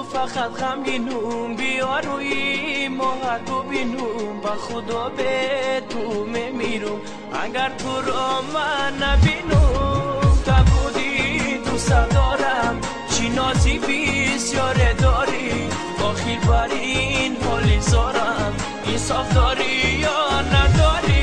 فقط غمگینم، بیا روی ماهت ببینم، با خدا به تو میمیرم اگر تو را من نبینم. تا بودی دوست دارم، چی نازی بسیار داری، آخر بر این حالی زارم، انصاف داری یا نداری؟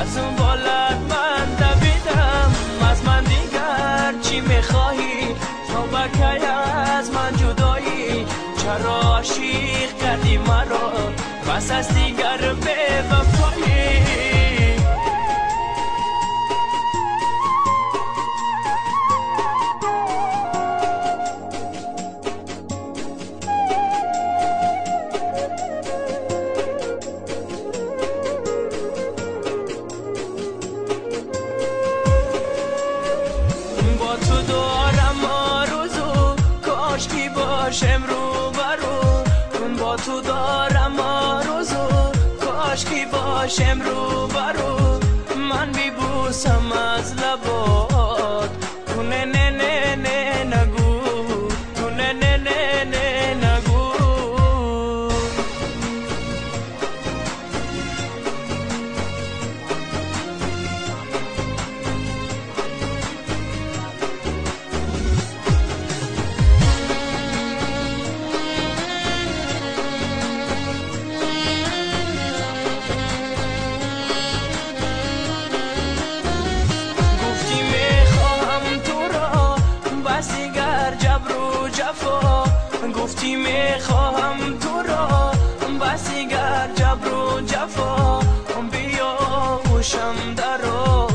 از اون بالت من دویدم، از من دیگر چی میخواهی؟ تا بکی از من جدایی، چرا عاشق کردی مرا پس از دیگر به وفایی؟ با تو دارم آرزو، کاش کی باشم رو برو، با تو دارم آرزو، کاش کی باشم رو برو، من میبوسم از لبات، تو نه نه نه نه نگو، تو نه نه نه نه نگو. گفتی میخواهم تو را بس دیگر جبر و جفا، بیا گوشم درا،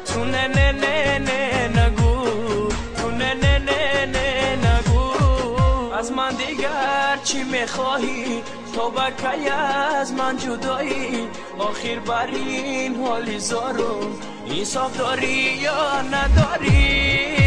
تو نه نه نه نه نگو، تو نه نه نه نه نگو. از من دیگر چی میخواهی؟ تا بکی از من جدایی، آخر بر این حالی زارم، انصاف داری یا نداری؟